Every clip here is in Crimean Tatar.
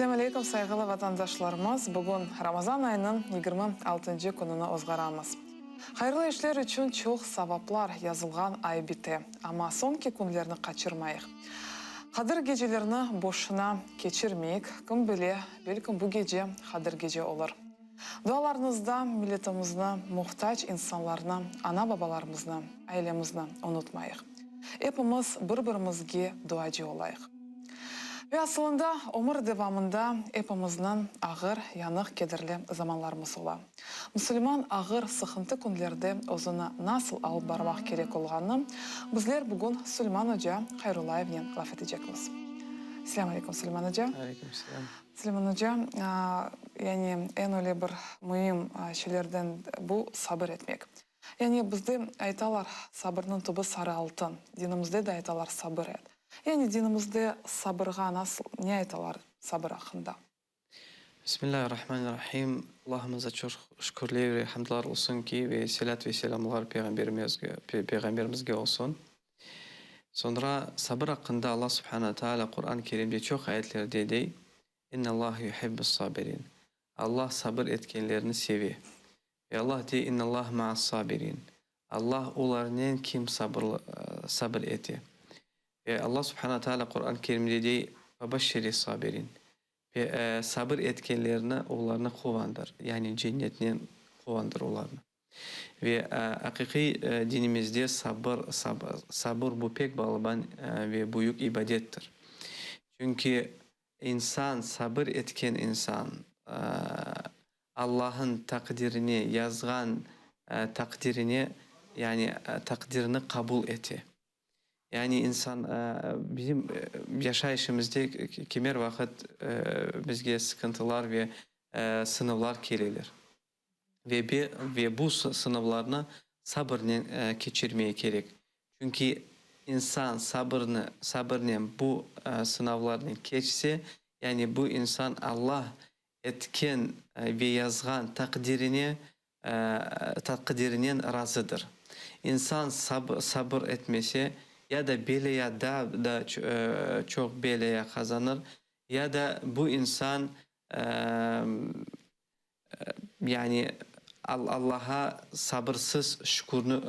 Selâm aleykum, sayğılı vatandaşlarımız! Bugün Ramazan ayınıñ 26-ncı kününi ozğaramız. Hayırlı işler içün çoq savaplar yazılğan ay bite, amma soñki künlerni qaçırmayıq. Qadir gecelerini boşuna keçirmeyik, kim bile, belkim bu gece Qadir gece olur. Dualarıñızda milletimizni, muhtac insanlarnı, ana-babalarımıznı, ailemizni unutmayıq. Epimiz bir-birimizge duacı olayıq. Ve asılında ömür devamında epimizniñ ağır, yanıq, kederli zamanlarımız ola. Musulman ağır, sıqıntı künlerde özüni nasıl alıp barmaq kerek olğanını bizler bugün Suleyman oca Hayrullayevnen laf etecekmiz. Selâm aleyküm, Suleyman oca. Aleyküm selâm. Suleyman oca, yani eñ öyle bir müim şeylerden bu sabır etmek. Yani bizde aytalar, sabırnıñ tübü sarı altın. Dinimizde de aytalar sabır et. Yani dinimizde sabırğa nasıl, ne aytalar sabır aqqında? Bismillahirrahmanirrahim. Allahımıza çoq şükürler ve hamdlar olsun ki, ve selât ve selâmlar Peyğamberimizge olsun. Soñra sabır aqqında Allah subhane ve teala Quran-ı Kerimde çoq ayetlerde dey, İnnallâhe yuhibbus-sabirin. Allah sabır etkenlerni seve. Ve Allah dey, İnnallâhe ma'as-sabirin. Allah olarnen kim sabırlı, sabır ete. Ve Allah subhane ve teala Quran-ı Kerimde dey, Febeşşiris-sabirin. Ve sabır etkenlerni, olarnı quvandır, yani cennetnen quvandır olarnı. Ve aqiqiy dinimizde sabır, sabır bu pek balaban ve büyük ibadettir. Çünki insan, sabır etken insan, Allah'ın taqdirine, yazğan taqdirine, yani taqdirini qabul ete. Yani insan, bizim yaşayışımızda kimer vaqıt bizge sıqıntılar ve sınavlar keleler. Ve ve bu sınavlarnı sabırnen keçirmeye kerek. Çünki insan sabırnı, sabırnen bu sınavlarnen keçse, yani bu insan Allah etken ve yazğan taqdirine, taqdirinen razıdır. İnsan sabır etmese, ya da belâya daa da çoq belâya qazanır, ya da bu insan, yani Allaha sabırsız şükürni,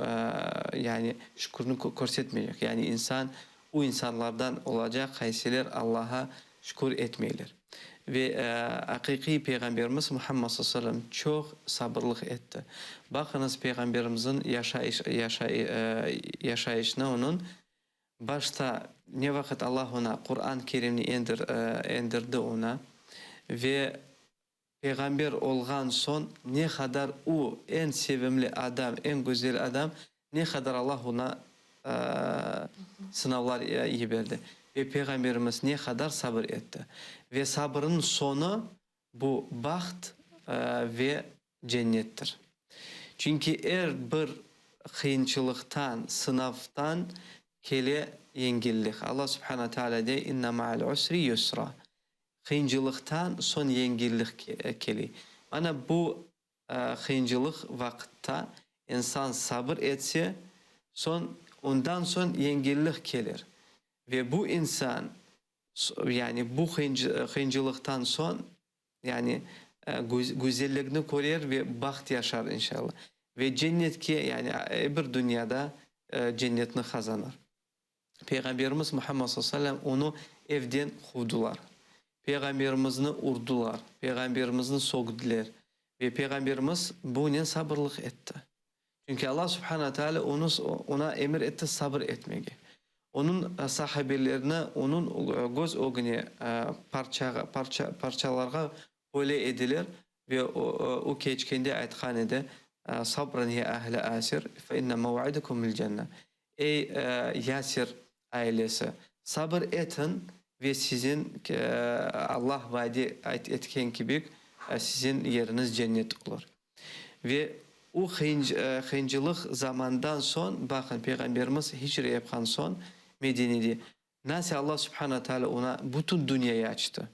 yani şükürni körsetmeycek. Yani insan o insanlardan olacaq, qaysiler Allaha şükür etmeyler. Ve aqiqiy Peyğamberimiz Muhammed sallallahu aleyhi ve sellem çoq sabırlıq etti. Baqıñız, Peyğamberimizniñ yaşayış, yaşayışını onıñ başta ne vaqıt Allah oña Quran-ı Kerimni endir, endirdi oña ve Peyğamber olğan soñ ne qadar o eñ sevimli adam, eñ güzel adam, ne qadar Allah oña sınavlar yiberdi. Ve Peyğamberimiz ne qadar sabır etti. Ve sabırnıñ soñu bu baht ve cennettir. Çünki er bir qıyınçılıqtan, sınavdan kele yengillik. Allah subhana teala dey, İnne ma'al usri yusra. Qıyıncılıqtan soñ yengillik kele. Mana bu qıyıncılıq vaqıtta insan sabır etse, soñ ondan soñ yengillik kelir. Ve bu insan, yani bu qıyıncılıqtan soñ, yani güzellikni körer ve baht yaşar inşallah. Ve cennetke, yani ebir dünyada cennetni qazanır. Peyğamberimiz Muhammed sallallahu aleyhi ve sellem onı evden quvdılar. Peyğamberimizni urdılar, Peyğamberimizni sögdüler ve Peyğamberimiz bunen sabırlıq etti. Çünki Allah subhane ve teala onı, oña emir etti sabır etmege. Onıñ sahabelerini onıñ köz ögüne parçağa, parça, parçalarğa böle ediler ve o, keçkende aytqan edi, Sabran ya ahle Asir, fe inne mev'idukumul cenne. Ey, Yasir ailesi, sabır etiñ ve siziñ, Allah vade etken kibi, siziñ yeriñiz cennet olur. Ve o qıyıncılıq zamandan soñ, baqıñ, Peyğamberimiz hicre yapqan soñ Medinede, nasıl Allah subhana taalâ oña bütün dünyayı açtı.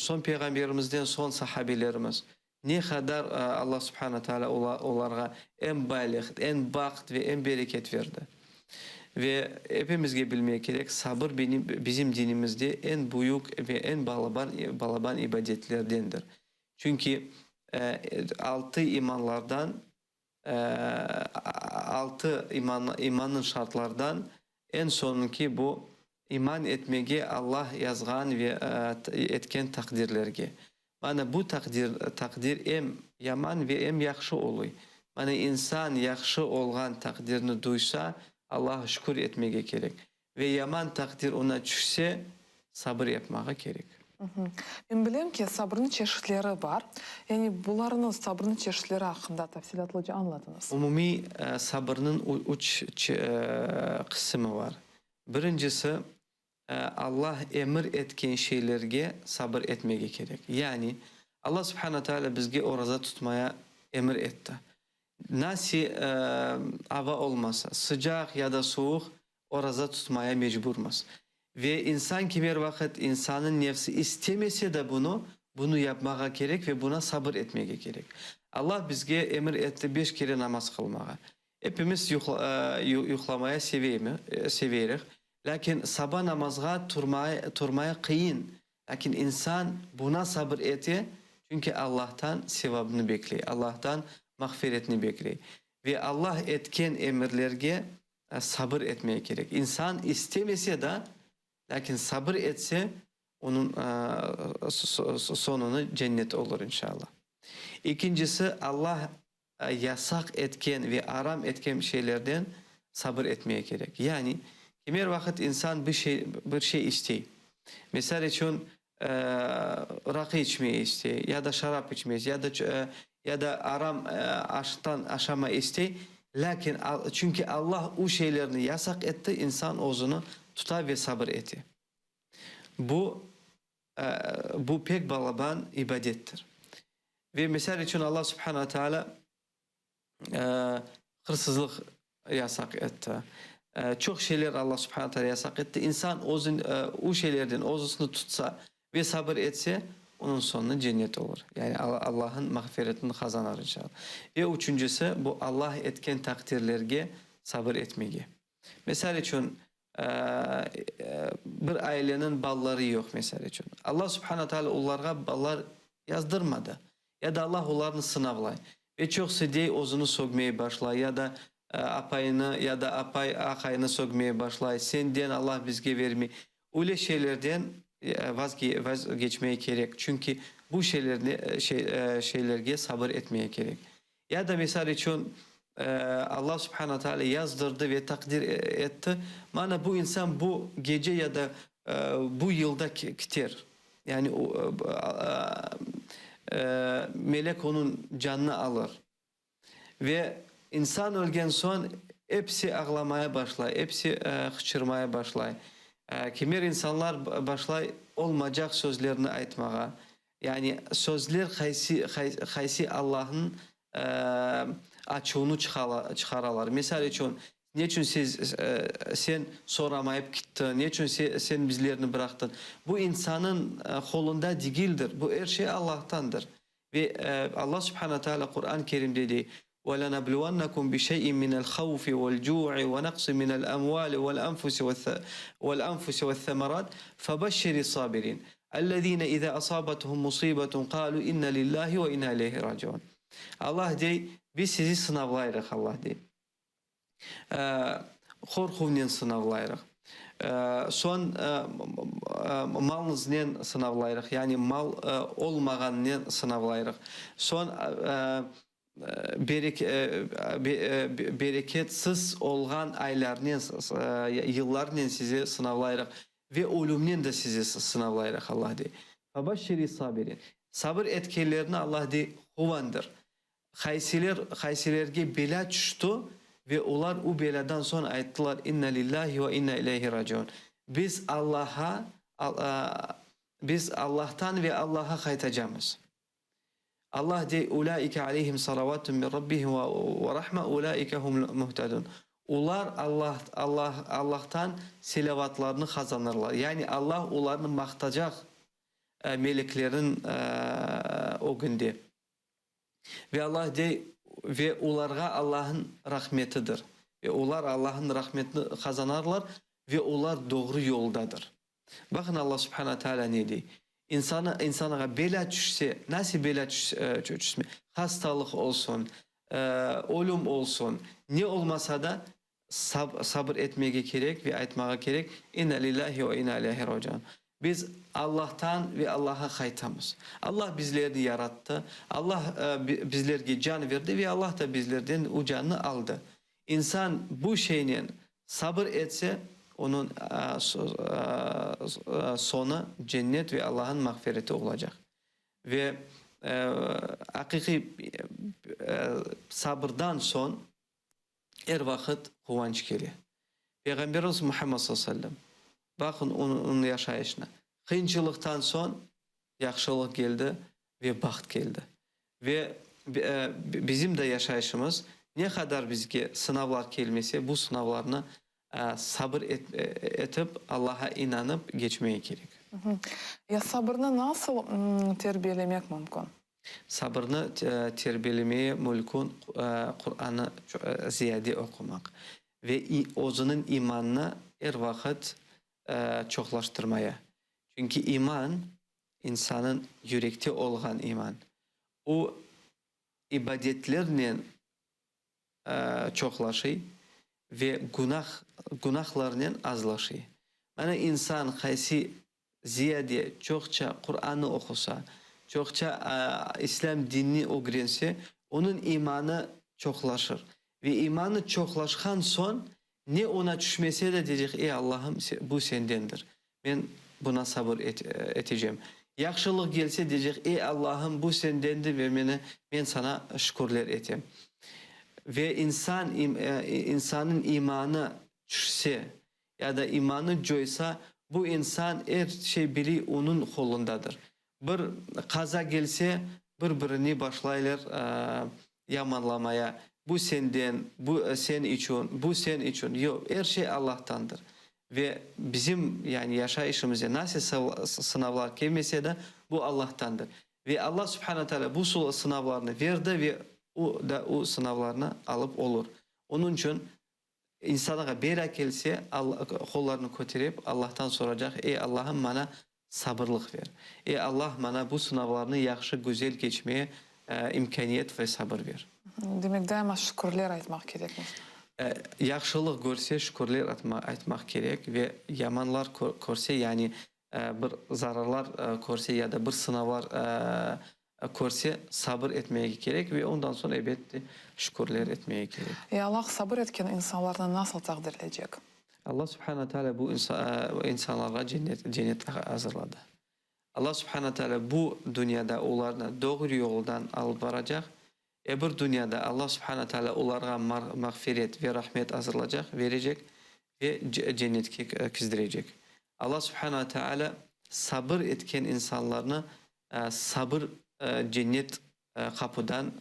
Soñ Peyğamberimizden soñ sahabelerimiz, ne qadar Allah subhana taalâ olarğa em baylıq, em baht ve em bereket berdi. Ve epimizge bilmek kerek, sabır bizim dinimizde eñ büyük ve eñ balaban balaban ibadetlerdendir. Çünki altı imanlardan, altı iman imannıñ şartlardan eñ soñunki bu, iman etmege Allah yazğan ve etken taqdirlerge. Mana bu taqdir, taqdir em yaman ve em yahşı oluy. Mana insan yahşı olğan taqdirni duysa, Allaha şükür etmege kerek. Ve yaman taqdir ona tüşse, sabır yapmağa kerek. Men bilem ki, sabırnıñ çeşitleri bar. Yani bularnıñ, sabırnıñ çeşitleri aqqında tafsilâtlıca añlatıñız. Umumiy sabırnıñ üç qısımı bar. Birincisi, Allah emir etken şeylerge sabır etmege kerek. Yani, Allah subhane teala bizge oraza tutmaya emir etti. Nasi ava olmasa, sıcaq ya da suvuq, oraza tutmaya mecburmız. Ve insan kimer vaqıt insanıñ nefsi istemese de bunı, bunı yapmağa kerek ve buna sabır etmege kerek. Allah bizge emir etti beş kere namaz qılmağa. Epimiz yuqlamaya severik, lâkin saba namazğa turmaya qıyın. Lâkin insan buna sabır ete, çünki Allahtan sevabını bekley, Allahtan mağfiretni bekley. Ve Allah etken emirlerge sabır etmeye kerek. İnsan istemese da, lâkin sabır etse, onıñ soñunı cennet olur, inşallah. Ekincisi, Allah yasaq etken ve aram etken şeylerden sabır etmeye kerek. Yani, kimer vaqıt insan bir şey, bir şey istey. Misal içün, raqı içmeye istey, ya da şarap içmeye istey, ya da, ya da aram aştan aşama istey, lâkin, çünki Allah u şeylerni yasaq etti, insan özüni tuta ve sabır ete. Bu, bu pek balaban ibadettir. Ve misal içün Allah subhana ve teala hırsızlıq yasaq etti. Çoq şeyler Allah subhana teala yasaq etti. İnsan özün o şeylerden özüsini tutsa ve sabır etse, onıñ soñu cennet olur. Yani Allah'ın mağfiretini qazanır inşallah. Ve üçüncisi, bu Allah etken taqdirlerge sabır etmege. Misal içün, bir aileniñ balaları yoq, misal içün. Allah subhana taalâ olarğa balalar yazdırmadı. Ya da Allah olarnı sınavlay. Ve çoqsı dey özüni sögmeye başlay, ya da apayını, ya da apay aqayını sögmeye başlay, senden Allah bizge vermey. Öyle şeylerden vazgeçmeye kerek, çünki bu şeylerge sabır etmeye kerek. Ya da, misal içün, Alla subhana taalâ yazdırdı ve taqdir etti, mana bu insan bu gece ya da bu yılda kiter. Yani melek onıñ canını alır. Ve insan ölgen soñ episi ağlamaya başlay, episi qıçırmaya başlay. Kimer insanlar başlay olmacaq sözlerni aytmağa. Yani sözler qaysı, qaysı Allahnıñ açuvını çıqaralar. Misal içün, neçün siz, sen soramayıp kittiñ, neçün sen bizlerni bıraqtıñ? Bu insannıñ qolunda degildir, bu er şey Allahtandır. Ve Alla subhane teala Quran-ı Kerimde dey, Ve lenebluvennekum bişey'in minel havfi vel cu'i ve naqsin minel emvali vel enfusi vel enfusi ve's-semerat febeşşiris sabirin ellezine iza asabethum musibetun qalu inna lillahi ve inna ileyhi raciun. Allah dey, biz sizi sınavlayrıq, Allah dey. Qorquvnen sınavlayrıq. Soñ malnıznen sınavlayrıq, yani mal olmağannen sınavlayrıq. Soñ bereketsiz olğan aylarnen, yıllarnen sizi sınavlayrıq ve ölümnen de sizi sınavlayrıq, Allah dey. Febeşşiri sabirin. Sabır etkenlerni Allah dey, quvandır. Qaysiler, qaysilerge belâ tüşti ve olar u belâdan soñ ayttılar, İnna lillahi ve inna ileyhi raciun. Biz Allaha, biz Allahtan ve Allaha qaytacamız. Allah dey, Ulaike aleyhim salavatun min Rabbihim ve rahme, ulaike humul muhtedun. Olar Allah, Allah, Allahtan selâvatlarnı qazanırlar. Yani Allah olarnı maqtacaq meleklerniñ ögünde. Ve Allah dey, Ve olarğa Allahnıñ rahmetidir. Ve olar Allahnıñ rahmetini qazanarlar ve olar doğru yoldadır. Baqın Alla Subhana Teala ne dey, İnsanı, insanğa belâ tüşse, nasıl belâ tüşme, hastalıq olsun, ölüm olsun, ne olmasa da, sabır etmege kerek ve aytmağa kerek, İnna lillahi ve inna ileyhi raciun. Biz Allahtan ve Allah'a qaytamız. Allah bizlerni yarattı, Allah bizlerge can berdi ve Allah da bizlerden o cannı aldı. İnsan bu şeynen sabır etse, onıñ soñu cennet ve Allahnıñ mağfireti olacaq. Ve aqiqiy sabırdan soñ er vaqıt quvanç kele. Peyğamberimiz Muhammed sallallahu aleyhi ve sellem, baqın onıñ yaşayışına, qıyınçılıqtan soñ yahşılıq keldi ve baht keldi. Ve bizim de yaşayışımız ne qadar bizge sınavlar kelmese, bu sınavlarnı sabır etip, Allaha inanıp geçmege kerek. Ya sabırnı nasıl terbiyelemek mümkün? Sabırnı terbiyelemeye mülkün Qurannı ziyade oqumaq ve özüniñ imanını er vaqıt çoqlaştırmaya. Çünki iman, insanıñ yürekte olğan iman, o ibadetlernen çoqlaşıy ve günah, günahlarnen azlaşıy. Mana insan qaysı ziyade, çoqça Qurannı oqusa, çoqça İslâm dinini ögrense, onıñ imanı çoqlaşır. Ve imanı çoqlaşqan soñ, ne oña tüşmese de, deycek, Ey, Allahım, bu Sendendir. Men buna sabır etecem. Yahşılıq kelse, deycek, Ey, Allahım, bu Sendendir ve meni, men Saña şükürler etem. Ve insan, insannıñ imanı tüşse, ya da imanı coysa, bu insan er şey biliy onıñ qolundadır. Bir qaza kelse, bir-birini başlaylar yamanlamaya, bu senden, bu sen içün, bu sen içün. Yoq, er şey Allahtandır. Ve bizim, yani yaşayışımızda nasıl sınavlar kelmese de, bu Allahtandır. Ve Allah subhane teala bu sınavlarnı verdi ve o da o sınavlarnı alıp olur. Onıñ içün İnsanğa belâ kelse, qollarını köterip, Allahtan soracaq, Ey, Allahım, maña sabırlıq ver. Ey, Allah, maña bu sınavlarnı yahşı, güzel keçmeye imkâniyet ve sabır ver. Demek, daima şükürler aytmaq kerekmiz. Yahşılıq körse, şükürler aytmaq kerek ve yamanlar körse, yani bir zararlar körse ya da bir sınavlar körse, sabır etmege kerek ve ondan soñ, ebet de, şükürler etmege kerek. Ey, Allah sabır etken insanlarnı nasıl taqdirleycek? Allah subhane teala bu insanlarğa cennet, cennet azırladı. Allah subhane teala bu dünyada olarnı doğru yoldan alıp baracaq, ebir dünyada Allah subhane teala olarğa mağfiret ve rahmet azırlacaq, verecek ve cennetke kizdirecek. Allah subhane teala sabır etken insanlarnı sabır cennet qapudan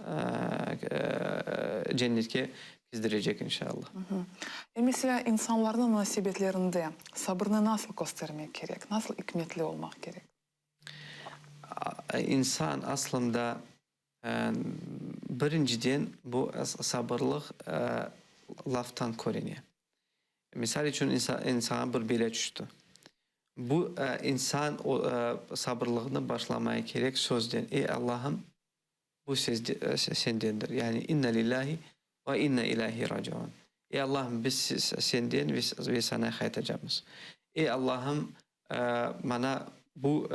cennetke kizdirecek inşallah. E, meselâ, insanlarnıñ munasebetlerinde sabırnı nasıl köstermek kerek, nasıl ikmetli olmaq kerek? İnsan aslında birinciden bu sabırlıq laftan körüne. Misal içün, insanğa bir belâ tüşti. Bu insan sabırlığını başlamaya kerek sözden, Ey, Allahım, bu Sendendir. Yani, İnna lillahi ve inna ilâhi raciun. Ey, Allahım, biz Senden ve Saña qaytacamız. Ey, Allahım, maña bu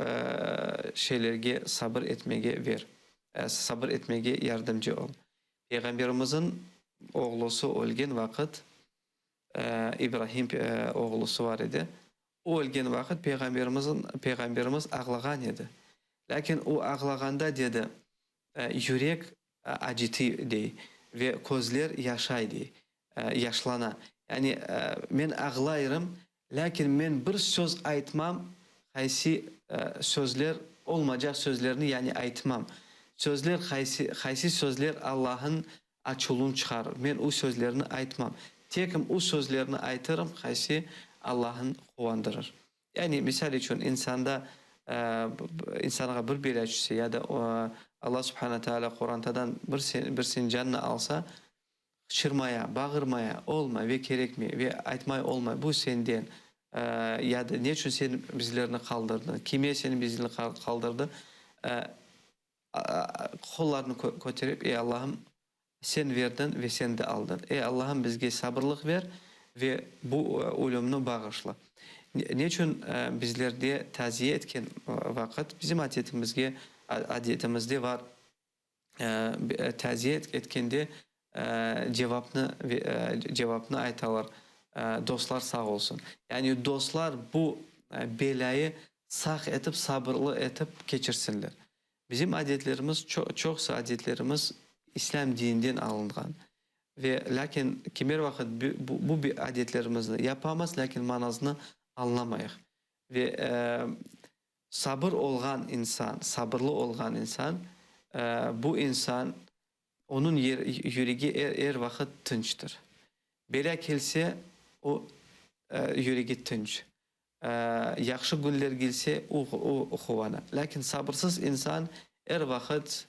şeylerge sabır etmege ver, sabır etmege yardımcı ol. Peyğamberimizniñ oğlusı ölgen vaqıt, İbrahim oğlusı var edi, o ölgen vaqıt Peyğamberimiz ağlağan edi. Lâkin o ağlağanda dedi, Yürek acıtıy, dey, ve közler yaşay, dey, yaşlana. Yani, men ağlayırım, Lâkin men bir söz aytmam, qaysı sözler, olmacaq sözlerni yani aytmam. Sözler qaysı, qaysı sözler Allah'ın açuvın çıqarır, men u sözlerni aytmam. Tekim u sözlerni aytırım, qaysı Allah'ın quvandırır. Yani, misal içün, insanda, insanğa bir belâ tüşse ya da Allah subhane teala qorantadan bir, bir sincanını alsa,. Qıçırmaya, bağırmaya olmay ve kerekmey ve aytmay olmay, bu senden, ya da ne içün sen bizlerni qaldırdıñ, kime sen bizni qaldırdıñ, qollarını köterip, Ey, Allahım, sen verdiñ ve sen de aldıñ. Ey, Allahım, bizge sabırlıq ver ve bu ölümni bağışla. Ne içün bizlerde taziye etken vaqıt, bizim adetimizge, adetimizde var, Taziye etkende cevapnı cevapnı aytalar, dostlar sağ olsun. Yani dostlar bu belâyı sağ etip, sabırlı etip keçirsinler. Bizim adetlerimiz, çoqusı adetlerimiz İslâm dininden alınğan. Ve lâkin kimer vaqıt bu adetlerimizni yapamız, lâkin manasını añlamayıq. Ve Sabır olğan insan, sabırlı olğan insan, bu insan, onıñ yüregi er, er vaqıt tınçtır. Belâ kelse, o, yüregi tınç. Yahşı künler kelse, o, o, quvana. Lâkin sabırsız insan er vaqıt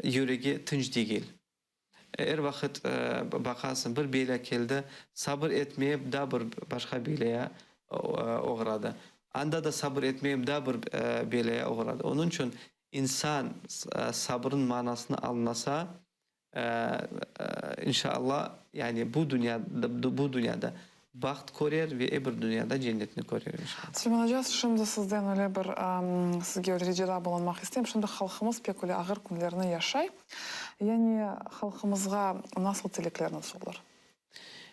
yüregi tınç degil. Er vaqıt baqasıñ, bir belâ keldi, sabır etmeyip daa bir başqa belâya oğradı. Anda da sabır etmeyip daa bir belâya oğradı. Onıñ içün insan sabırnıñ manasını añlasa, inşaAllah, yani bu dünyada, bu dünyada baht körer ve ebir dünyada cennetni körer, inşaAllah. Suleyman oca, şimdi sizden öyle bir, sizge öyle ricada bulunmaq isteyim. Şimdi halqımız pek öyle ağır künlerni yaşay. Yani halqımızğa nasıl tilekleriniz olur?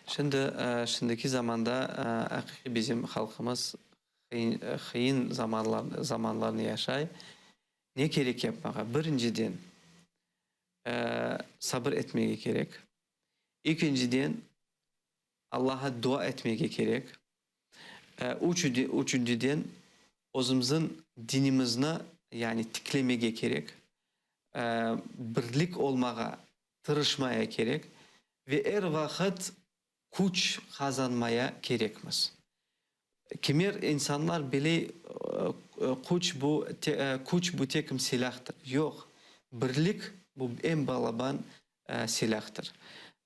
Şimdi, şimdiki zamanda aqiqiy bizim halqımız qıyın zamanlarnı yaşay. Ne kerek yapmağa? Birinciden, sabır etmege kerek. Ekinciden, Allaha dua etmege kerek. Üçünciden, özümizniñ dinimizni, yani tiklemege kerek. Birlik olmağa tırışmaya kerek ve er vaqıt küç qazanmaya kerekmiz. Kimer insanlar biley, küç bu, küç bu tekim silâhtır. Yoq, birlik bu eñ balaban silâhtır,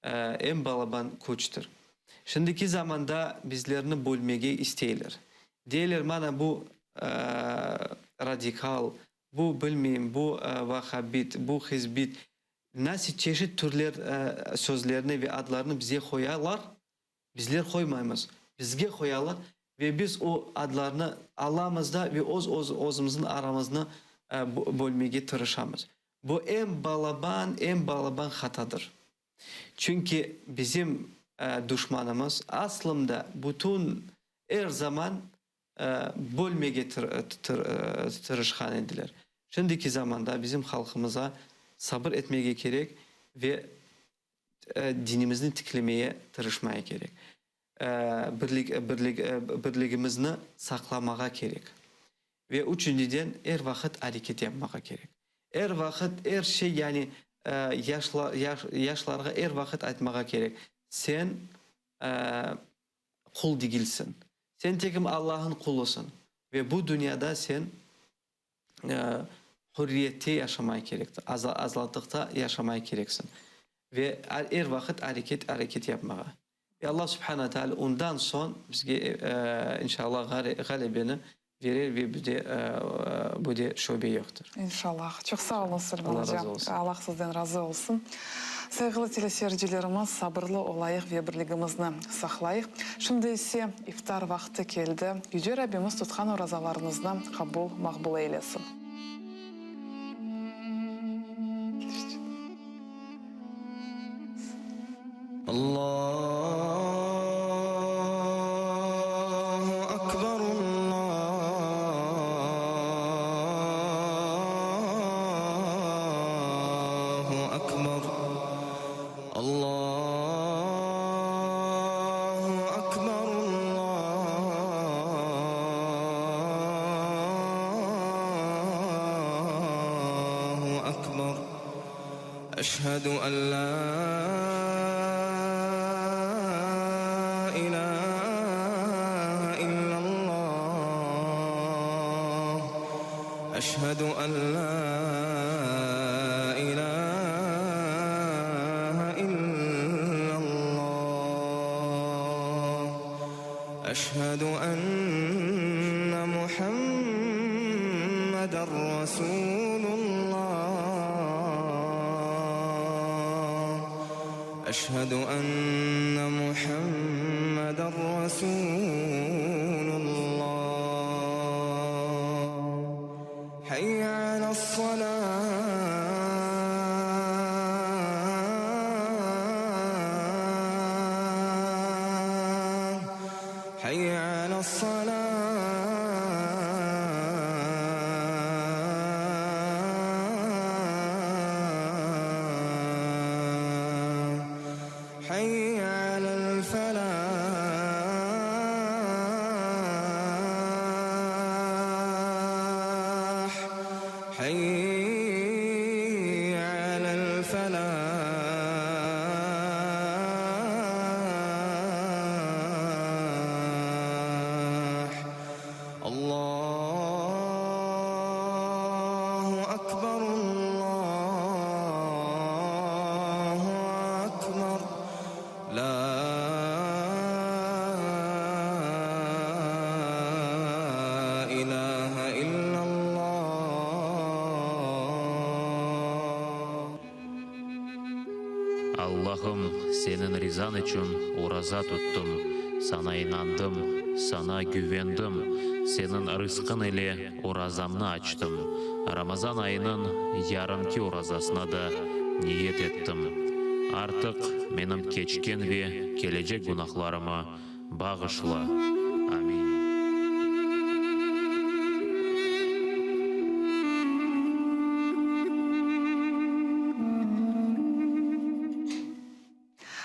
eñ balaban küçtir. Şimdiki zamanda bizlerni bölmege isteyler. Deyler, mana bu radikal, bu bilmeyim, bu vahhabit, bu hizbit, nasıl çeşit türler sözlerni ve adlarnı bize qoyalar, Bizler qoymaymız, bizge qoyalar ve biz o adlarnı alamız da ve öz özümizniñ aramıznı bölmege tırışamız. Bu eñ balaban, eñ balaban hatadır. Çünki bizim duşmanımız aslında bütün, er zaman bölmege tırışqan ediler. Şimdiki zamanda bizim halqımıza sabır etmege kerek ve dinimizni tiklemeye tırışmaya kerek. Birlik, birlik, birligimizni saqlamağa kerek. Ve üçünciden, er vaqıt areket yapmağa kerek. Er vaqıt, er şey, yani yaşlar, yaşlarğa er vaqıt aytmağa kerek, sen qul degilsiñ, sen tekim Allahnıñ qulusıñ ve bu dünyada sen hürriyette yaşamay kerektir, azatlıqta yaşamay kereksiñ ve er vaqıt areket, areket yapmağa. Ve Allah subhana teala ondan soñ bizge inşallah ğalebeni verer ve bu de, bu de şübe yoqtır. İnşallah. Çoq sağ oluñ, Suleyman Allah oca. razı olsun. Allah sizden razı olsun. Sayğılı teleseyircilerimiz, sabırlı olayıq ve birligimizni saqlayıq. Şimdi ise iftar vaqtı keldi. Yüce Rabbimiz tutqan orazalarıñıznı qabul, maqbul eylesin. Allahu akbar Allahu akbar Allahu akbar Allahu akbar Eşhedü en lâ ilâhe illallah Eşhedü en lâ ilâhe illallah. Eşhedü enne Muhammeden Resulullah Eşhedü enne Muhammeden Resulullah Hayy alas-salah. Hayy alas-salah. Hayy alal-falah. Hayy alal-falah. Allahu akbar, Allahu akbar, La ilahe illallah. Allahım, Seniñ rizañ içün oraza tuttım, Saña inandım, Saña güvendim, Seniñ rızqıñ ile orazamnı açtım, Ramazan ayınıñ yarınki orazasına da niyet ettim. Artıq menim keçken ve kelecek günahlarımı bağışla. Amin.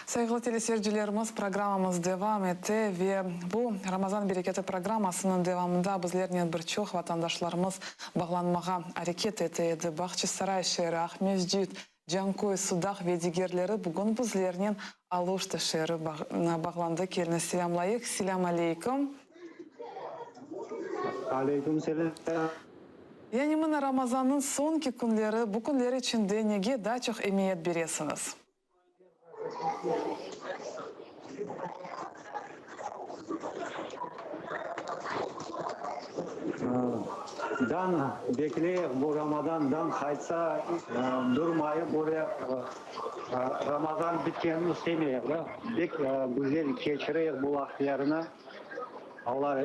Sayğılı teleseyircilerimiz, programmamız devam ete ve bu Ramazan bereketi programmasınıñ devamında bizlernen bir çoq vatandaşlarımız bağlanmağa areket ete edi. Bağçasaray şeeri, Aqmescit, Canköy, Sudaq ve digerleri bugün bizlernen Aluşta şeeri bağlandı. Kelini selâmlayıq. Selâm aleyküm. Aleyküm selâm. Yani mına Ramazannıñ soñki künleri, bu künler içinde nege daa çoq emiyet beresiñiz? Dan bekleyik, bu Ramadan dan qaytsa, durmayıp böyle Ramazan bitkenini istemeyik da, bek güzel keçireyik bu vaqıtlarını. Alla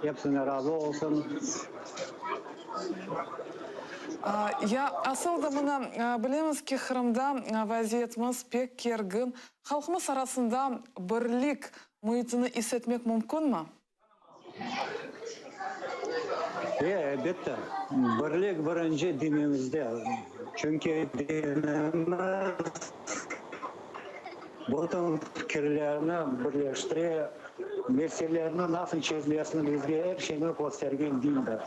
epsine razı olsun. Ya asıl da mına bilemiz ki, Qırımda vaziyetimiz pek kergin. Halqımız arasında birlik müitini is etmek mümkünmi? E, elbette. Birlik birinci dinimizde. Çünki dinimiz bütün fikirlerni birleştire, meselelerni nasıl çezmesini bizge er şeyni köstergen dindir.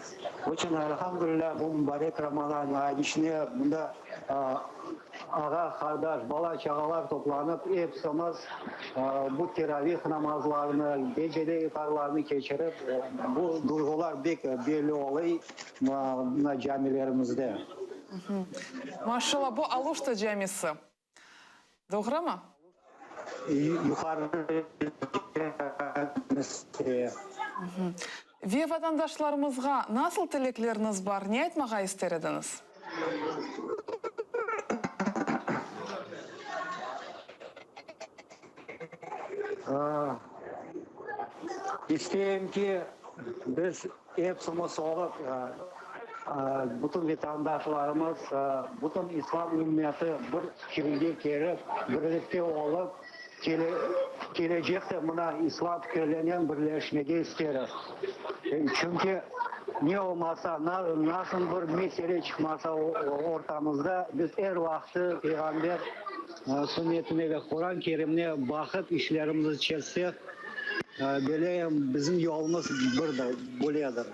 Oçün, elhamdülilâ, bu mubarek Ramazan ayı içine mında ağa, qardaş, bala-çağalar toplanıp, epsimiz bu teravih namazlarını, gecede iftarlarnı keçirip, bu duyğular bek belli oluy mına camilerimizde. Maşallah, bu Aluşta camisi, doğrumı? Yuqarı camisi. Ve vatandaşlarımızğa nasıl tilekleriñiz bar, ne aytmağa ister ediñiz? İsteyim ki, biz epsimiz olıp, bütün vatandaşlarımız, bütün islam ümmeti bir fikirge kelip, birlikte olıp, Kelecekte mına islam fikirlerinen birleşmege isteriz. Çünki ne olmasa, nasıl bir mesele çıqmasa ortamızda, biz er vaqtı Peyğamber sünnetine ve Quran Kerimine baqıp işlerimizni çezsek, beleyim, bizim yolumız birdir, böyledir.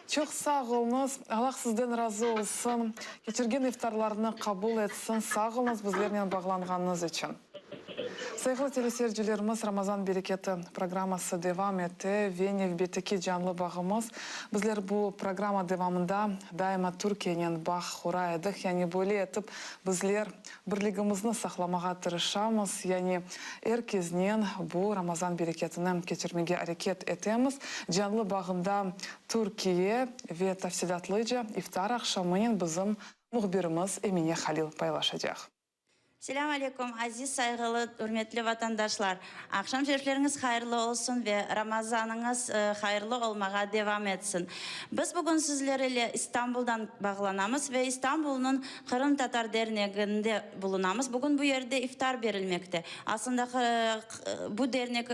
Çoq sağ oluñız, Allah sizden razı olsun, keçirgen iftarlarnı qabul etsin, sağ oluñız bizlernen bağlanğanıñız içün. Sayğılı teleseyircilerimiz, Ramazan bereketi programması devam ete ve nevbetteki canlı bağımız. Bizler bu programma devamında daima Türkiyenen bağ qura edik. Yani böyle etip bizler birligimizni saqlamağa tırışamız, yani er keznen bu Ramazan bereketini keçirmege areket etemiz. Canlı bağında Türkiye ve tafsilâtlıca iftar aqşamınen bizim mühbirimiz Emine Halil paylaşacaq. Selâm aleyküm, aziz, sayğılı, ürmetli vatandaşlar! Aqşam şerifleriñiz hayırlı olsun ve Ramazanıñız hayırlı olmağa devam etsin! Biz bugün sizler ile İstanbuldan bağlanamız ve İstanbulnıñ Qırımtatar derneginde bulunamız. Bugün bu yerde iftar berilmekte. Aslında, bu dernek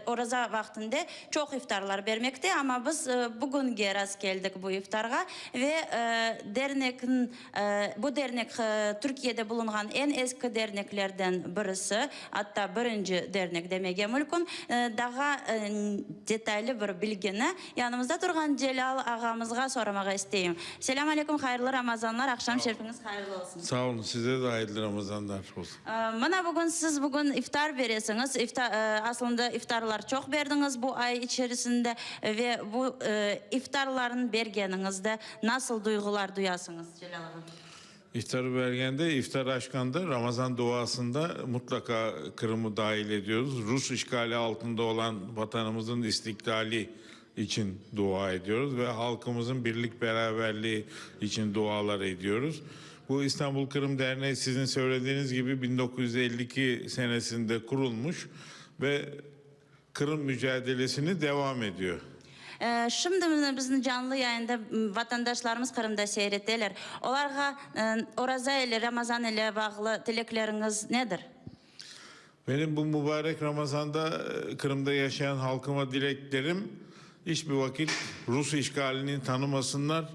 oraza vaqtında çoq iftarlar bermekte, amma biz bugünge rastkeldik bu iftarğa ve dernekniñ Bu dernek Türkiyede bulunğan eñ eski derneklerden birisi, atta birinci dernek demege mülkün. Daha detaylı bir bilgini yanımızda turğan Celâl ağamızğa soramağa isteyim. Selâm aleyküm, hayırlı Ramazanlar, aqşam şerifiñiz hayırlı olsun. Sağ olun, size de hayırlı Ramazanlar olsun. Mına bugün siz bugün iftar beresiñiz, aslında iftarlar çoq berdiñiz bu ay içerisinde ve bu iftarlarnı bergeniñizde Nasıl duyğular duyasıñız, Celâl ağa? İftar bergende, iftar açqanda, Ramazan duasında mutlaka Qırımı dahil ediyoruz. Rus işgali altında olan Vatanımızın istiklali içün dua ediyoruz ve halqımızın birlik-beraberliği içün dualar ediyoruz. Bu İstanbul Qırım Derneği sizin söylediğiniz gibi 1952 senesinde kurulmuş ve Qırım mücadelesini devam ediyor. Şimdi mına bizni canlı yayında vatandaşlarımız Qırımda seyir eteler. Olarğa Oraza ile, Ramazan ile bağlı tilekleriñiz nedir? Benim bu mübarek Ramazanda Qırımda yaşayan halqıma dileklerim, iç bir vakit rus işgalini tanımasınlar,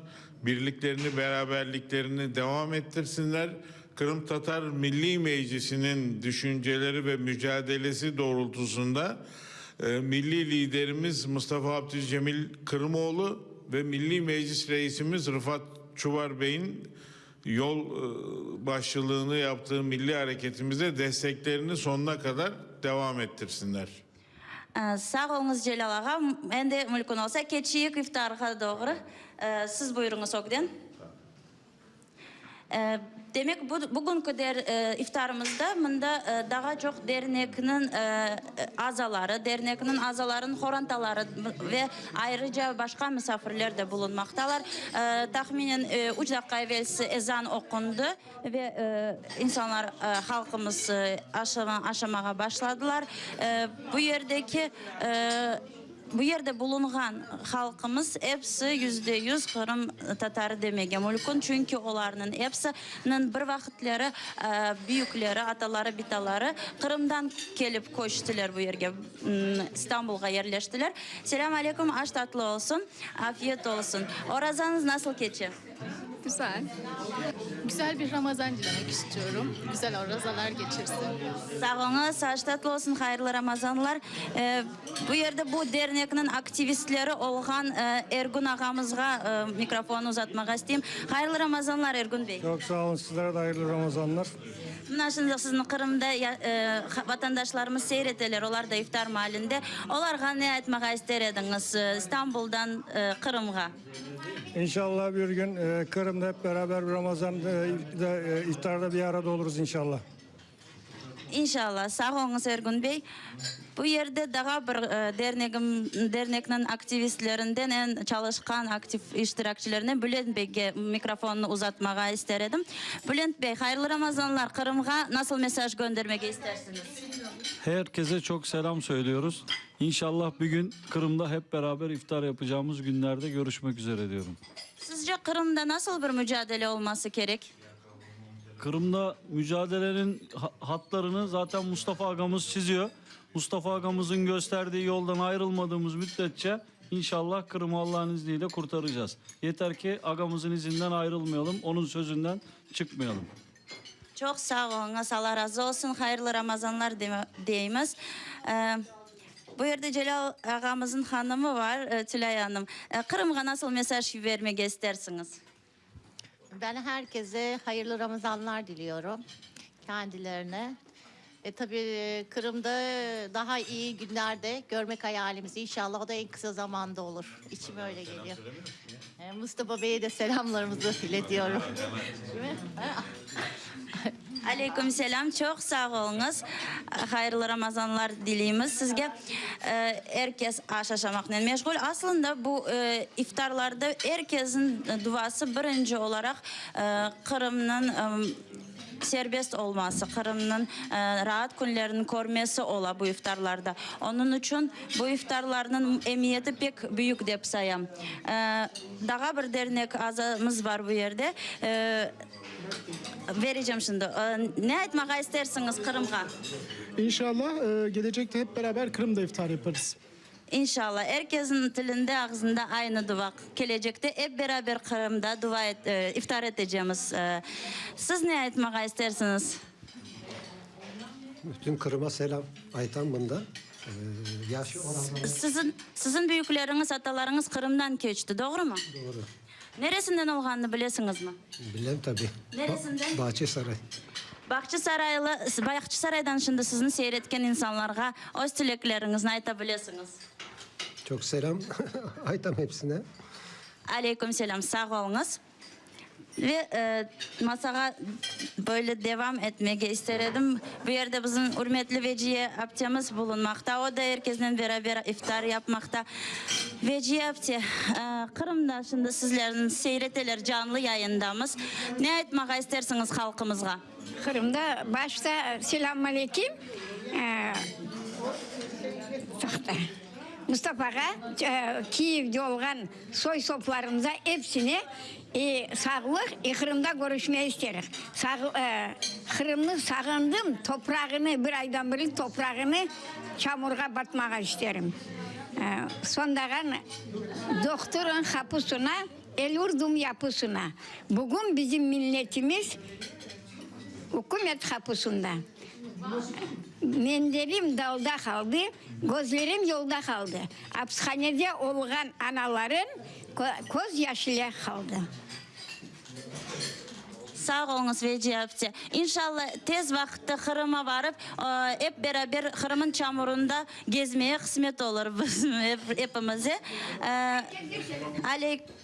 birliklerini, beraberliklerini devam ettirsinler, Qırımtatar Milliy Meclisiniñ düşünceleri ve mücadelesi doğrultusında milliy liderimiz Mustafa Abdülcemil Qırımoğlu ve Milliy Meclis reisimiz Rıfat Çubar Beyniñ yol başçılığını yaptığı milliy areketimizde desteklerini sonuna qadar devam ettirsinler. Sağ oluñız, Celâl ağa. Endi mülkün olsa, keçeyik iftarğa doğru. Siz buyurıñız ögden. Demek, bugünki iftarımızda mında daha çoq dernekniñ azaları, dernekniñ azalarınıñ horantaları ve ayrıca başqa misafirler de bulunmaqtalar. Tahminen üç daqqa evelsi ezan oqundı ve insanlar, halqımız aşamağa başladılar. Bu yerdeki. Bu yerde bulunğan halqımız episi %100 qırım tatarı demege mülkün, çünki olarnıñ episiniñ bir vaqıtları büyükleri, ataları, bitaları Qırımdan kelip köçtiler bu yerge, İstanbulğa yerleştiler. Selâm aleyküm, aş tatlı olsun, afiyet olsun. Orazañız nasıl keçe? Güzel. Güzel bir Ramazan dilemek istiyorum. Güzel orazalar geçirsin. Sağ oluñız, aş tatlı olsun, hayırlı Ramazanlar. Bu yerde bu dernekniñ aktivistleri olğan Ergün ağamızğa mikrofonnı uzatmağa isteyim. Hayırlı Ramazanlar, Ergün bey. Çoq sağ olun, sizlere de hayırlı Ramazanlar. Mına şimdi sizni Qırımda vatandaşlarımız seyir eteler, olar da iftar maalinde. Olarğa ne aytmağa ister ediñiz İstanbuldan Qırımğa? İnşallah bir gün Qırımda hep beraber bir Ramazanda iftarda bir arada oluruz inşallah. İnşallah. Sağ oluñız, Ergün bey. Bu yerde daha bir dernegim, dernekniñ aktivistlerinden, eñ çalışqan aktiv iştirakçilerinden Bülent beyge mikrofonnı uzatmağa ister edim. Bülent bey, hayırlı Ramazanlar! Qırımğa nasıl mesaj göndermege istersiñiz? Herkese çoq selam söylüyoruz. İnşallah bir gün Qırımda hep beraber iftar yapacağımız günlerde görüşmek üzere diyorum. Sizce Qırımda nasıl bir mücadele olması kerek? Qırımda mücadelenin hatlarını zaten Mustafa ağamız çiziyor. Mustafa ağamızın gösterdiği yoldan ayrılmadığımız müddetçe inşallah Qırımı Allah'ın izniyle kurtaracağız. Yeter ki ağamızın izinden ayrılmayalım, onun sözünden çıkmayalım. Çoq sağ oluñız, Alla razı olsun, hayırlı Ramazanlar deymiz. Bu yerde Celâl ağamıznıñ hanımı var, Tülay hanım. Qırımğa nasıl mesaj yibermege istersiñiz? Ben herkese hayırlı Ramazanlar diliyorum, kendilerine. E, tabii Kırım'da daha iyi günlerde görmek hayalimiz. İnşallah o da en kısa zamanda olur. İçime öyle geliyor. E, Mustafa Bey'e de selamlarımızı iletiyorum. Değil mi? Aleyküm selâm, çoq sağ oluñız. Hayırlı Ramazanlar dileymiz sizge. Er kes aş aşamaqnen meşğul. Aslında bu iftarlarda er kesniñ duası birinci olaraq Qırımnıñ serbest olması, Qırımnıñ raat künlerini körmesi ola bu iftarlarda. Onıñ içün bu iftarlarnıñ emiyeti pek büyük dep sayam. Daha bir dernek azamız bar bu yerde. Berecem şimdi. Ne aytmağa istersiñiz Qırımğa? İnşallah, gelecekte hep beraber Kırım'da iftar yaparız. İnşallah. Er kesniñ tilinde, ağzında aynı dua. Kelecekte ep beraber Qırımda dua iftar etecemiz. Siz ne aytmağa istersiñiz? Bütün Qırıma selâm aytam mında. Yaşı olanlar. Siziñ, siziñ büyükleriñiz, atalarıñız Qırımdan keçti, doğrumı? Doğru. Neresinden olğanını bilesiñizmi? Bilem tabi. Neresinden? Bağçasaray. Bağçasaraylı, Bağçasaraydan şimdi sizni seyir etken insanlarğa öz tilekleriñizni ayta bilesiñiz. Çoq selâm aytam hepsine. Aleyküm selâm, sağ oluñız. Ve masağa böyle devam etmege ister edim. Bu yerde bizim ürmetli Veciye aptemiz bulunmaqta. O da er kesnen beraber iftar yapmaqta. Veciye apte, Qırımda şimdi sizlerni seyreteler, canlı yayındamız. Ne aytmağa istersiñiz halqımızğa? Qırımda başta selâm aleyküm, toqta, Mustafağa, Kiyevde olğan soy-soplarımıza epsine sağlıq, i Qırımda körüşmege isterik. Qırımnı sağındım, toprağını, bir aydan beri toprağını çamurğa batmağa isterim. Sondağan dohturıñ qapusına el urdım yapusına. Bugün bizim milletimiz ükümet qapusında. Menderim dalda qaldı, közlerim yolda qaldı. Apishanede olğan analarım köz yaş ile qaldı. Sağ oluñız, Veciye apte. İnşalla, tez vaqıtta Qırıma barıp, ep beraber Qırımıñ çamurında gezmeye qısmet olur bizim epimize. Aleyküm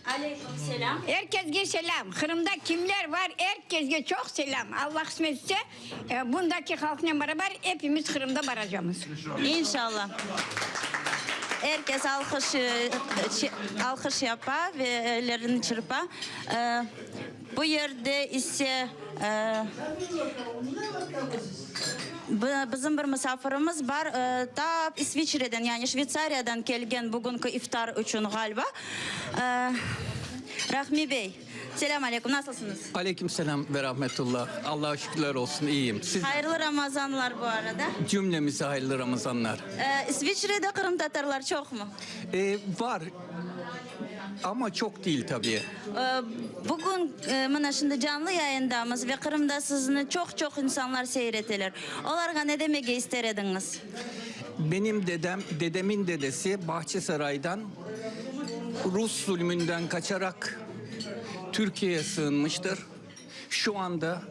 selâm. Er kesge selâm. Qırımda kimler bar, er kesge çoq selâm. Alla qısmet etse, bundaki halqnen beraber epimiz Qırımda baracamız. İnşalla. Er kes alqış, alqış yapa ve ellerini çırpa. Bu yerde ise bizim bir musafirimiz bar, tap İsviçreden, yani Şveytsariyadan kelgen bugünki iftar içün ğaliba. Rahmi bey, selâm aleyküm, nasılsıñız? Aleyküm selâm ve rahmetullah. Allağa şükürler olsun, iyiyim. Siz? Hayırlı Ramazanlar bu arada. Cümlemize hayırlı Ramazanlar. İsviçrede qırımtatarlar çoqmı? Bar. Amma çoq değil tabii. Bugün mına şimdi canlı yayındamız ve Qırımda sizni çoq-çoq insanlar seyir eteler. Olarğa ne demege ister ediñiz? Benim dedem, dedemin dedesi Bahçesaraydan Rus zulmünden kaçarak Türkiye'ye sığınmıştır. Şu anda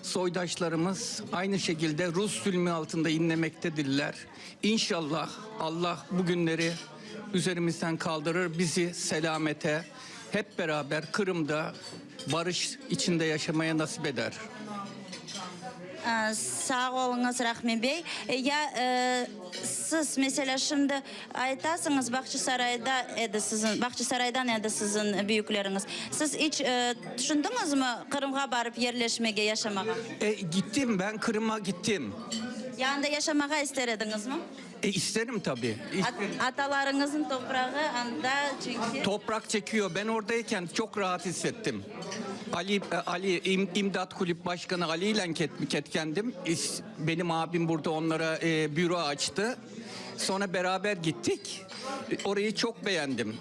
soydaşlarımız aynı şekilde Rus zulmü altında inlemektedirler. İnşallah Allah bu günleri üzerimizden kaldırır, bizi selamete hep beraber Kırım'da barış içinde yaşamaya nasip eder. Sağ oluñız, Rahmi bey. Ya siz, meselâ, şimdi aytasıñız, Bağçasarayda edi siziñ, Bağçasaraydan edi siziñ büyükleriñiz. Siz iç tüşündiñizmi Qırımğa barıp yerleşmege, yaşamağa? E, gittim, ben Kırım'a gittim. Ya anda yaşamağa ister ediñizmi? E, isterim tabi. Atalarıñıznıñ toprağı anda, çünki. Toprak çekiyor. Ben oradayken çoq rahat hissettim. Ali, Ali, İmdat Kulüp başkanı Ali ile ketkendim. Benim abim burada onlara büro açtı. Sonra beraber gittik. Orayı çoq beğendim.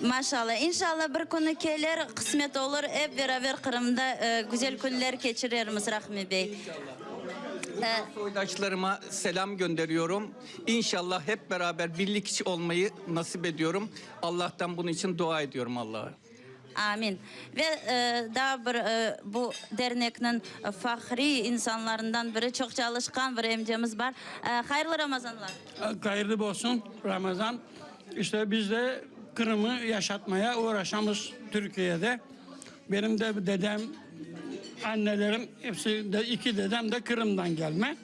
Maşallah. İnşallah bir künü kelir, qısmet olur, ep beraber Qırımda güzel künler keçirermiz, Rahmi bey. Bütün soydaşlarıma selam gönderiyorum. İnşallah hep beraber birlik olmayı nasip ediyorum. Allah'tan bunun için dua ediyorum Allah'a. Amin. Ve daa bir bu dernekniñ fahriy insanlarından biri, çoq çalışqan bir emcemiz bar. Hayırlı Ramazanlar! Hayırlı bolsun Ramazan. İşte biz de Qırımı yaşatmaya uğraşamız Türkiyede. Benim de dedem, annelerim, hepsi de, iki dedem de Qırımdan gelme.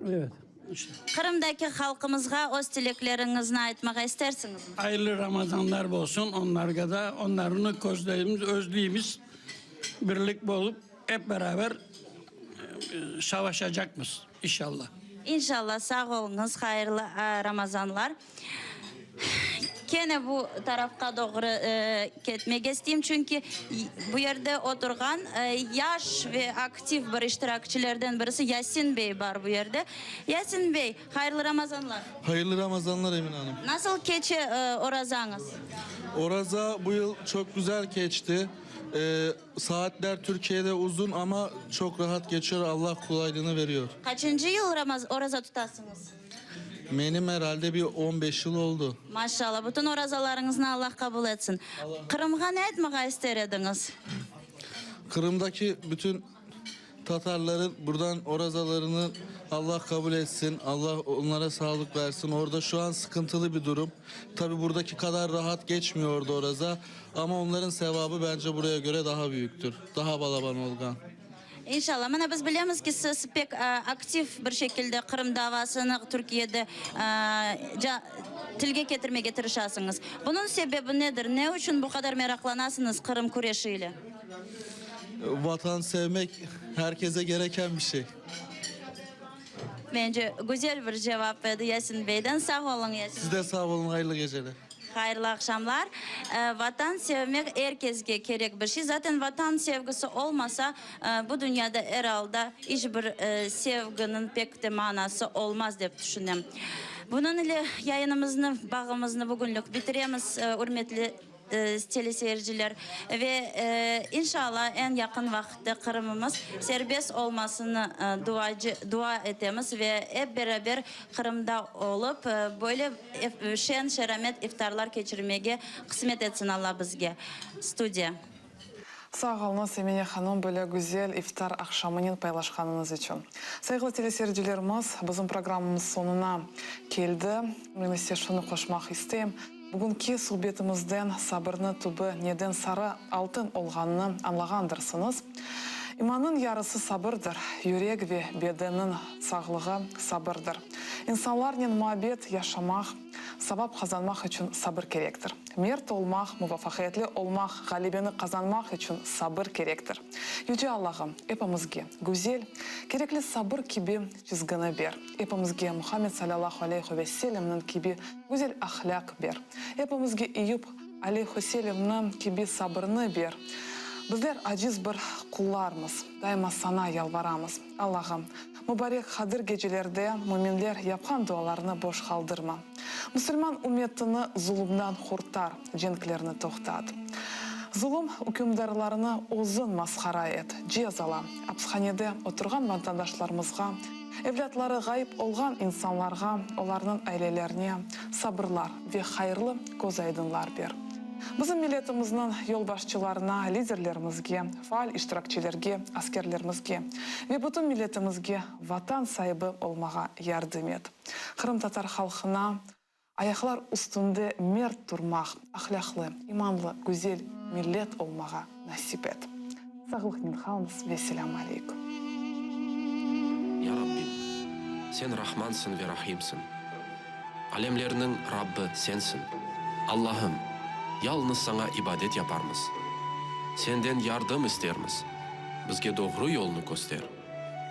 Evet. Qırımdaki halqımızğa öz tilekleriñizni aytmağa istersiñizmi? Hayırlı Ramazanlar bolsun onlarğa da, onlarnı közleymiz, özleymiz. Birlik bolıp, ep beraber savaşacaqmız, inşallah. İnşallah, sağ oluñız, hayırlı Ramazanlar. Kene bu tarafqa doğru ketmege isteyim, çünki bu yerde oturğan yaş ve aktiv bir iştirakçilerden birisi Yasin bey bar bu yerde. Yasin bey, hayırlı Ramazanlar! Hayırlı Ramazanlar, Emine hanım! Nasıl keçe orazañız? Oraza bu yıl çoq güzel keçti. Saatler Türkiyede uzun, amma çoq rahat geçiyor, Allah qolaylığını veriyor. Qaçıncı yıl oraza tutasıñız? Menim er alde bir on beş yıl oldu. Maşallah, bütün orazalarıñıznı Allah qabul etsin. Qırımğa ne aytmağa ister ediñiz? Qırımdaki bütün tatarların buradan orazalarını Allah qabul etsin, Allah onlara sağlıq versin. Orada şu an sıqıntılı bir durum. Tabi buradaki qadar rahat geçmiyor orada oraza, amma onların sevabı bence buraya göre daha büyüktür, daha balaban olğan. İnşallah. Mına biz bilemiz ki, siz pek aktiv bir şekilde Qırım davasını Türkiyede tilge ketirmege tırışasıñız. Bunıñ sebebi nedir? Ne içün bu qadar meraqlanasıñız Qırım küreşi ile? Vatan sevmek herkese gereken bir şey. Mence, güzel bir cevap edi Yasin beyden. Sağ oluñ, Yasin Siz de sağ oluñ, hayırlı geceler. Hayırlı aqşamlar. Vatan sevmek er kesge kerek bir şey. Zaten Vatan sevgisi olmasa, bu dünyada er alda iç bir sevginiñ pek de manası olmaz dep tüşünem. Bunıñ ile yayınımıznı, bağımıznı bugünlik bitiremiz, ürmetli teleseyirciler. Ve inşallah eñ yaqın vaqıtta Qırımımız serbest olmasını duacı, dua etemiz ve ep beraber Qırımda olıp, böyle şen-şeramet iftarlar keçirmege qısmet etsin Alla bizge. Studiya. Sağ oluñız, Emine hanım, böyle güzel iftar aqşamınen paylaşqanıñız içün. Sayğılı teleseyircilerimiz, bizim programmamız soñuna keldi. Men ise şunı qoşmaq isteyim, bugünki suhbetimizden sabırnı tübü neden sarı altın olğanını añlağandırsıñız. İmannıñ yarısı sabırdır, yürek ve bedenniñ sağlığı sabırdır. İnsanlarnen muabbet yaşamaq, savap qazanmaq içün sabır kerektir. Mert olmaq, muvafaqiyetli olmaq, ğalebeni qazanmaq içün sabır kerektir. Yüce Allahım, epimizge güzel, kerekli sabır kibi çizgini ber. Epimizge Muhammed salâllahu aleyhu ve sellemniñ kibi güzel ahlâq ber. Epimizge Eyüp aleyhüsselemniñ kibi sabırnı ber. Bizler aciz bir qullarmız, daima Saña yalvaramız. Allahım, mubarek Qadir gecelerde müminler yapqan dualarını boş qaldırma. Musulman ümmetini zulumdan qurtar, cenklerni toqtat. Zulum ükümdarlarını özüñ masqara et, cezala. Apishanede oturğan vatandaşlarımızğa, evlâtları ğayıp olğan insanlarğa, olarnıñ ailelerine sabırlar ve hayırlı közaydınlar ber. Bizim milletimizniñ yolbaşçılarına, liderlerimizge, faal iştirakçilerge, askerlerimizge ve bütün milletimizge Vatan saibi olmağa yardım et. Qırımtatar halqına ayaqlar üstünde mert turmaq, ahlâqlı, imanlı, güzel millet olmağa nasip et. Sağlıqnen qalıñız ve selâm aleyküm. Ya Rabbim, Sen Rahmansıñ ve Rahimsiñ. Alemlerniñ Rabbi Sensiñ. Allahım, yalnız Saña ibadet yaparmız. Senden yardım istermiz. Bizge doğru yolnı köster.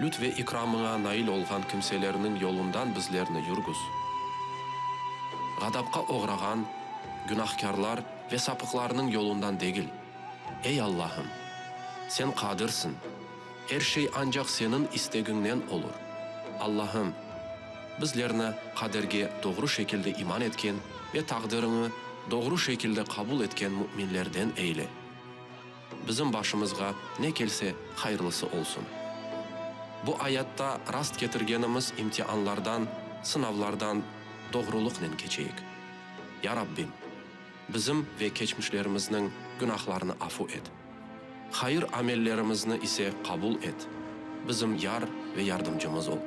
Lütf ve ikramıña nail olğan kimselerniñ yolundan bizlerni yürgüz. Ğadapqa oğrağan günahkârlar ve sapıqlarnıñ yolundan degil. Ey Allahım! Sen Qadirsiñ! Er şey ancaq Seniñ istegiñnen olur. Allahım! Bizlerni qaderge doğru şekilde iman etken ve taqdiriñi doğru şekilde qabul etken müminlerden eyle. Bizim başımızğa ne kelse, hayırlısı olsun. Bu ayatta rast ketirgenimiz imtianlardan, sınavlardan doğrulıqnen keçeyik. Ya Rabbim! Bizim ve keçmişlerimizniñ günahlarını afu et. Hayır amellerimizni ise qabul et. Bizim yar ve yardımcımız ol.